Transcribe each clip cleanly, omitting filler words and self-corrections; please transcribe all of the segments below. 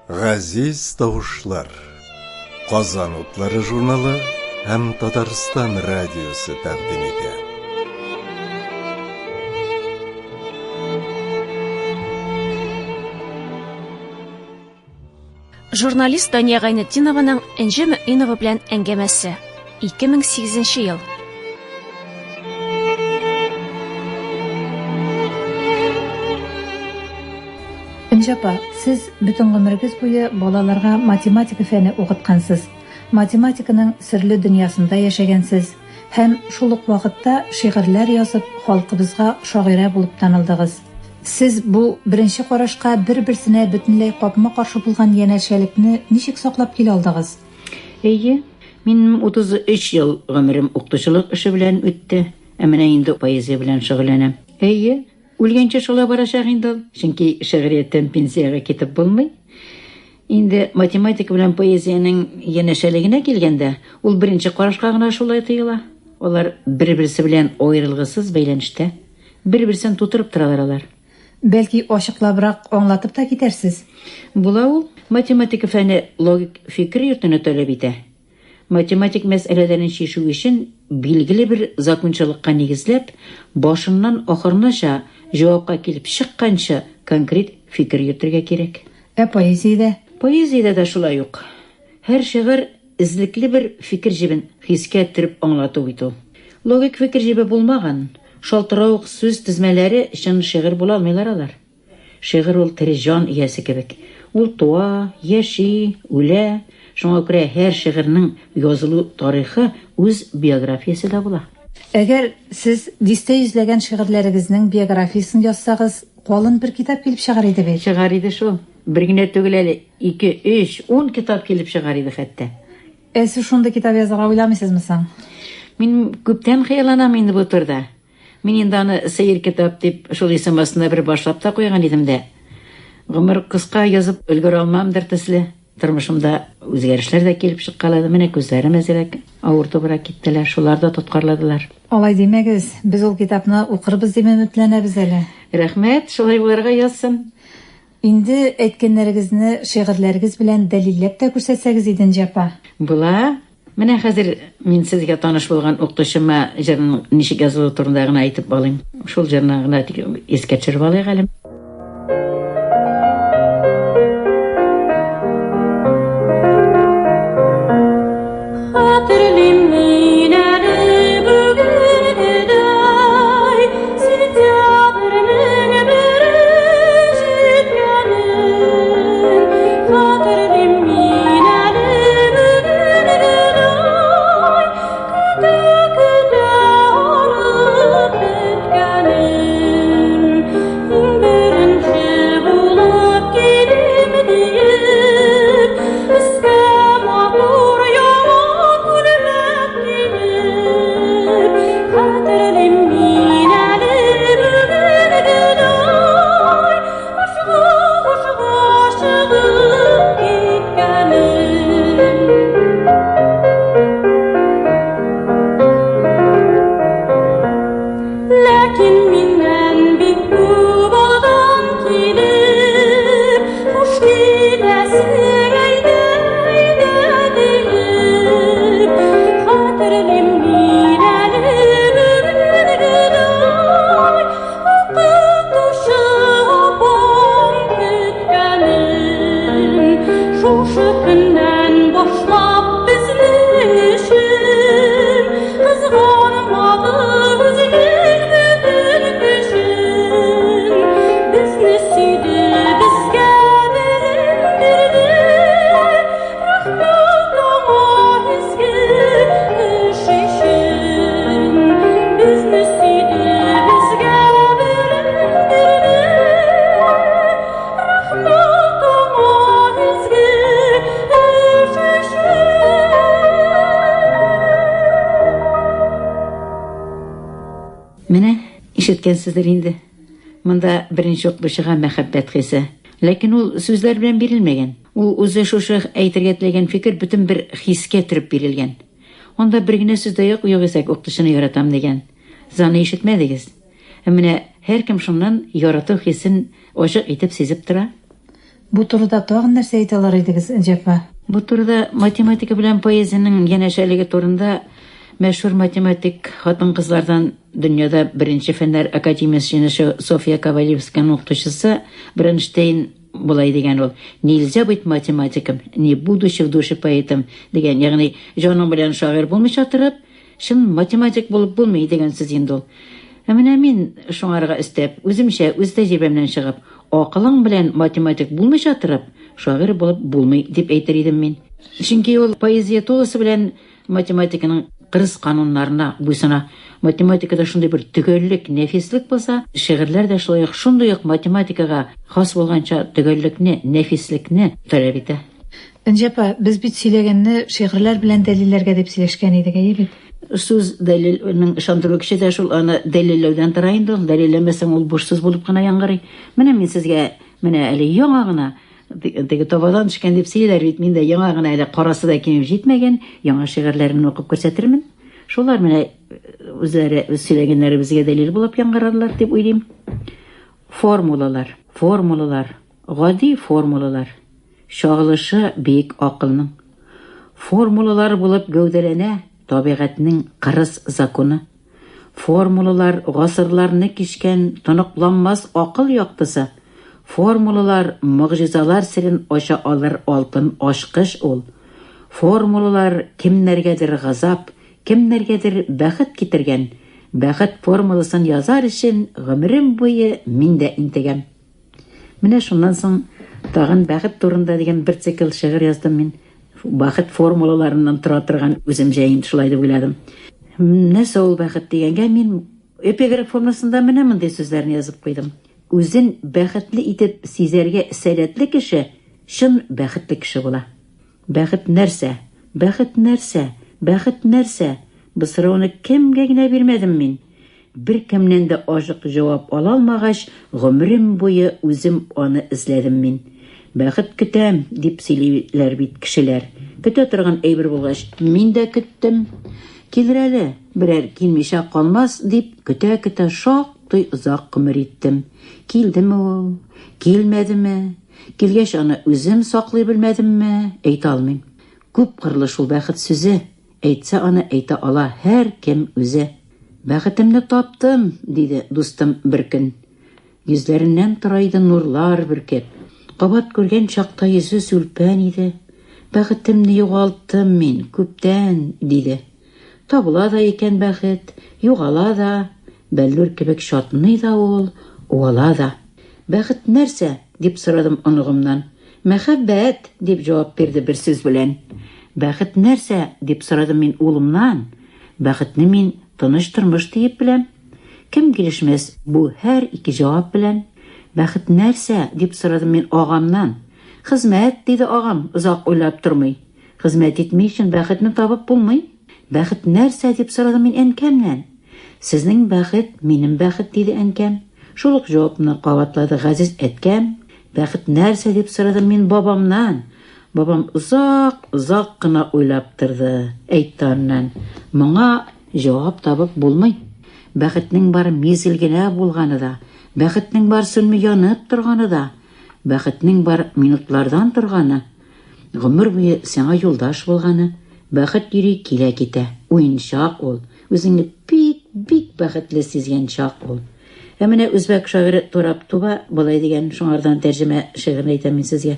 Газиз тавышлар. Казан утлары журналы һәм Татарстан радиосы тәкъдим итә. Журналист Дания Гайнетдинованың Энҗе Мөэминова белән әңгәмәсе. 2008 ел. Энҗе апа, сез бөтен гомерегез буе балаларга математика фәне укыткансыз. Математиканың серле дөньясында яшәгәнсез һәм шул ук вакытта шигырьләр язып, халкыбызга шагыйрә булып танылдыгыз. Сез бу, беренче карашка, бер-берсенә бөтенләй капма-каршы булган янәшәлекне ничек саклап килә алдыгыз? Әйе, минем 33 ел гомерем укытучылык эше белән үтте, ә менә инде поэзия белән шөгыльләнәм. Әйе, үлгәнче шулай барачак инде ул, чөнки шигърияттән пенсиягә китеп булмый. Инде математика белән поэзиянең янәшәлегенә килгәндә, ул беренче карашка гына шулай тоела. Алар бер-берсе белән аерылгысыз бәйләнештә. Бер-берсен тутырып торалар алар. Бәлки, ачыклабрак аңлатып та китәрсез? Була ул. Математика фәне логик фикер йөртүне таләп итә. Математик мәсьәләләрне чишү өчен билгеле бер закончалыкка нигезләп, башыннан ахырынача җавапка килеп чыкканчы конкрет фикер йөртергә кирәк. Ә поэзиядә? Поэзиядә дә шулай ук. Һәр шигырь эзлекле бер фикер җебен хискә төреп аңлату бит ул. Логик фикер җебе булмаган, шалтыравык сүз тезмәләре чын шигырь була алмыйлар алар. Шигырь ул тере җан иясе кебек. Ул туа, яши, үлә. Шуңа күрә һәр шигырьнең язылу тарихы үз биографиясе дә була. Әгәр сез дистә йөзләгән шигырьләрегезнең биографиясен язсагыз, калын бер китап килеп чыгар иде бит. Чыгар иде шул. Бер генә түгел әле, ике, өч, ун китап килеп чыгар иде хәтта. Ә сез шундый китап язарга уйламыйсызмы соң? Мин күптән хыялланам инде бу турыда. Мин инде аны Сәер китап дип шул исем астында бер башлап та куйган идем дә. Гомер кыска, язып өлгерә алмамдыр төсле. Тормышымда үзгәрешләр дә килеп чыккалады. Менә күзләрем әзрәк авыртыбрак киттеләр, шулар да тоткарладылар. Алай димәгез, без ул китапны укырбыз дип өметләнәбез әле. Рәхмәт, шулай булырга язсын. Инде әйткәннәрегезне шигырьләрегез белән дәлилләп тә күрсәтсәгез иде, Энҗе апа. Була. Менә хәзер мин сезгә таныш булган Укытучыма җырының ничек язылуы турында гына әйтеп алыйм. Шул җырны гына тик искә төшереп алыйк әле. Хәтерлим мин әле бүгенгедәй, Сентябрьнең бере җиткәнен. Хәтерлим мин әле бүгенгедәй, Көтә-көтә арып беткәнем. Иң беренче булып килим диеп, Өскә матур яңа күлмәк киеп, Хәтерлим мин әле бүгенгедәй, Ашыга-ашыга чыгып киткәнем. Ләкин миннән бик күп алдан килеп, Хуш киләсең, әйдә, әйдә, диеп, Хәтерлим мин әле бүгенгедәй, Укытучы апам көткәнен. Шушы көннән башлап безнең өчен Кызганмады үзенең бөтен көчен. Безне сөйде, безгә белем бирде, Рәхмәт аңа изге эш өчен. Безне сөйде, безгә белем бирде, Рәхмәт аңа изге эш өчен. Менә, ишеткәнсездер инде. Монда беренче укытучыга мәхәббәт хисе. Ләкин ул сүзләр белән бирелмәгән. Ул үзе шушы әйтергә теләгән фикер бөтен бер хискә төреп бирелгән. Анда бер генә сүз дә юк, югыйсә укытучыны яратам дигән. Сез аны ишетмәдегез. Ә менә һәркем шуннан ярату хисен ачык итеп сизеп тора. Бу турыда тагын нәрсә әйтә алыр идегез, Энҗе апа? Бу турыда математика белән поэзиянең янәшәлеге турында мәшһүр математик хатын-кызлардан дөньяда беренче фәннәр академиясе җыенычы Софья Ковалевскаяның укытучысы Бронштейн болай дигән ул, Нельзя быть математиком, не будучи в душе поэтом, дигән, ягъни җаның белән шагыйрь булмыйча торып, Чын математик булып булмый дигән сүз инде ул. Ә менә мин, шуңарга өстәп, үземчә, үз тәҗрибәмнән чыгып, акылың белән математик булмыйча торып, шагыйрь булып булмый, дип әйтер идем мин. Чөнки ул поэзия тулысы белән математиканың кырыс кануннарына буйсына. Математикада шундый бер төгәллек, нәфислек булса, шигырьләр дә шулай ук шундый ук математикага хас булганча төгәллекне, нәфислекне таләп итә. Энҗе апа, без бит сөйләгәнне шигырьләр белән дәлилләргә дип сөйләшкән идек, әйе бит? Сүз дәлилнең ышандыру көче дә шул аны дәлилләүдән тора инде ул. Дәлилләмәсәң, ул буш сүз булып кына яңгырый. Менә мин сезгә менә әле яңа гына теге табадан төшкән дип сөйлиләр бит, мин дә яңа гына әле карасы да кимеп җитмәгән яңа шигырьләремне укып күрсәтермен. Шулар менә үзләре үз сөйләгәннәребезгә дәлил булып яңгырарлар дип уйлыйм. Формулалар, формулалар, гади формулалар. Чагылышы биек акылның. Формулалар булып гәүдәләнә табигатьнең кырыс законы. Формулалар гасырларны кичкән тоныкланмас акыл яктысы. Формулалар могҗизалар серен ача алыр алтын ачкыч ул. Формулалар кемнәргәдер газап, кемнәргәдер бәхет китергән. Бәхет формуласын язар өчен гомерем буе мин дә интегәм. Менә шуннан соң тагын бәхет турында дигән бер цикл шигырь яздым мин. Бәхет формулаларыннан тора торган үземчә инде шулай дип уйладым. Нәрсә ул бәхет дигәнгә мин эпиграф формасында менә мондый сүзләрне язып куйдым. Үзен бәхетле итеп сизәргә сәләтле кеше чын бәхетле кеше була. Бәхет нәрсә? Бәхет нәрсә? Бәхет нәрсә? Бу сорауны кемгә генә бирмәдем мин. Беркемнән дә ачык җавап ала алмагач, гомерем буе үзем аны эзләдем мин. Бәхет көтәм, дип сөйлиләр бит кешеләр. Көтә торган әйбер булгач, мин дә көттем. Килер әле, берәр килмичә калмас, дип, көтә-көтә шактый озак гомер иттем. Килдеме ул, килмәдеме, килгәч аны үзем саклый белмәдемме, әйтә алмыйм. Күпкырлы шул бәхет сүзе. Әйтсә аны әйтә ала һәркем үзе. Бәхетемне таптым, диде дустым беркөн. Йөзләреннән тора иде нурлар бөркеп. Кабат күргән чакта йөзе сүлпән иде. Бәхетемне югалттым мин күптән, диде. Табыла да икән бәхет, югала да, бәллүр кебек чатный да ул, уала да. Бәхет нәрсә? дип сорадым оныгымнан. Мәхәббәт, дип җавап бирде бер сүз белән. Бәхет нәрсә? дип сорадым мин улымнан. Бәхетне мин тыныч тормыш диеп беләм. Кем килешмәс бу һәр ике җавап белән? Бәхет нәрсә? дип сорадым мин агамнан. Хезмәт, диде агам, озак уйлап тормый. Хезмәт итми чын бәхетне табып булмый. Бәхет нәрсә? дип сорадым мин әнкәмнән. Сезнең бәхет, минем бәхет, диде әнкәм. Шул ук җавапны кабатлады газиз әткәм. Бәхет нәрсә, дип сорадым мин бабамнан. Бабам озак, озак кына уйлап торды. Әйтте аннан, Моңа җавап табып булмый. Бәхетнең бар мизгел генә булганы да, бәхетнең бар сүнми янып торганы да, бәхетнең бар минутлардан торганы, гомер буе сиңа юлдаш булганы. Бәхет йөри, килә-китә. Уенчак ул. Үзеңне бик, бик бәхетле сизгән чак ул. Ә менә үзбәк шагыйре Турап Туба болай дигән, шуңардан тәрҗемә шигырен әйтәм мин сезгә.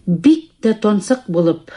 Бик тә тансык булып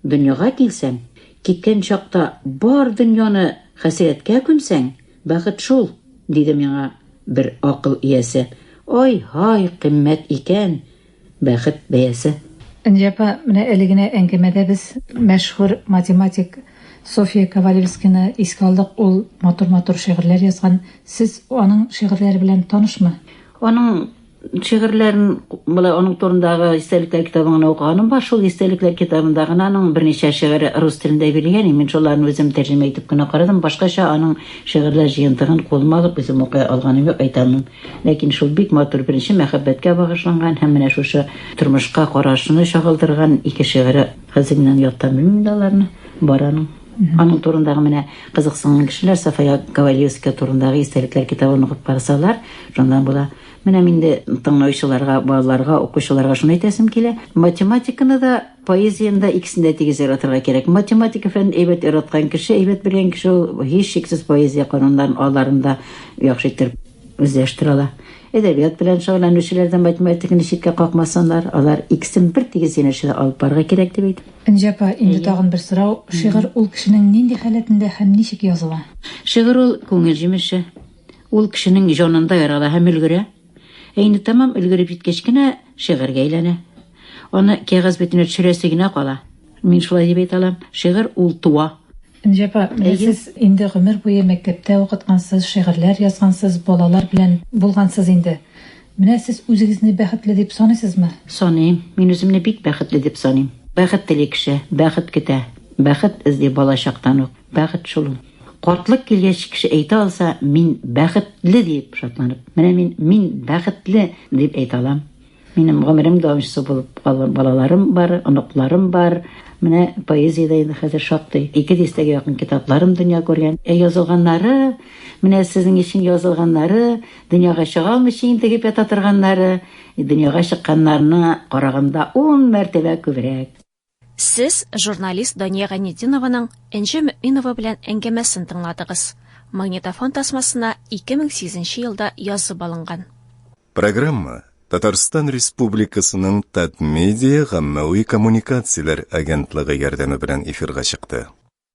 дөньяга килсәң, киткән чакта бар дөньяны хәсрәткә күмсәң, бәхет шул, диде миңа бер акыл иясе. Ай-һай, кыйммәт икән Бәхет бәясе. Энҗе апа, менә әле генә әңгәмәдә без мәшһүр математик Софья Ковалевскийны искә алдык. Ул матур-матур шигырьләр язган. Сез аның шигырьләре белән танышмы? Аның шигырьләрен, болай аның турындагы истәлекләр китабын гына укыганым бар. Шул истәлекләр китабында гына аның берничә шигыре рус телендә бирелгән. Мин шуларны үзем тәрҗемә итеп кенә карадым. Башкача аның шигырьләр җыентыгын кулыма алып үзем укый алганым юк, әйтә алмыйм. Ләкин шул бик матур беренче мәхәббәткә багышланган һәм менә шушы тормышка карашны чагылдырган ике шигыре хәзер генә яттан белмим дә аларны, бар аның. Аның турындагы менә кызыксынган кешеләр София Ковалевская турындагы истәлекләр китабын укып карасалар, шуннан була. Менә мин дә тыңлаучыларга, балаларга, укучыларга шуны әйтәсем килә. Математиканы да, поэзияне дә икесен дә тигез яратырга кирәк. Математика фәнен әйбәт яраткан кеше, әйбәт белгән кеше ул һичшиксез поэзия кануннарын аларын да яхшы иттереп үзләштерә ала. Әдәбият белән шөгыльләнүчеләр дә математиканы читкә какмасыннар, алар икесен бер тигез янәшәдә алып барырга кирәк дип әйтәм. Энҗе апа, инде тагын бер сорау. Шигырь ул кешенең нинди халәтендә һәм ничек языла? Шигырь ул күңел җимеше. Ул кешенең җанында ярала һәм өлгерә. Ә инде тәмам өлгереп җиткәч кенә шигырьгә әйләнә. Аны кәгазь битенә төшерәсе генә кала. Мин шулай дип әйтә алам, шигырь ул туа. Энҗе апа, менә сез инде гомер буе мәктәптә укыткансыз, шигырьләр язгансыз, балалар белән булгансыз инде. Менә сез үзегезне бәхетле дип саныйсызмы? Саныйм. Мин үземне бик бәхетле дип саныйм. Бәхет тели кеше, бәхет көтә, бәхет эзли балачактан ук. Бәхет шул ул. Картлык килгәч, кеше әйтә алса, мин бәхетле дип шатланып. Менә мин, мин бәхетле дип әйтә алам. Минем гомерем дәвамчысы булып калган балаларым бар, оныкларым бар. Менә поэзиядә инде хәзер шактый. Ике дистәгә якын китапларым дөнья күргән. Ә язылганнары, менә сезнең өчен язылганнары, дөньяга чыга алмыйча интегеп ята торганнары, дөньяга чыкканнарына караганда ун мәртәбә күбрәк. Сез журналист Дания Гайнетдинованың Энҗе Мөэминова белән әңгәмәсен тыңладыгыз. Магнитофон тасмасына 2008 елда язып алынган. Программа Татарстан Республикасының Татмедиа гаммәви коммуникацияләр агентлыгы ярдәме белән эфирга чыкты.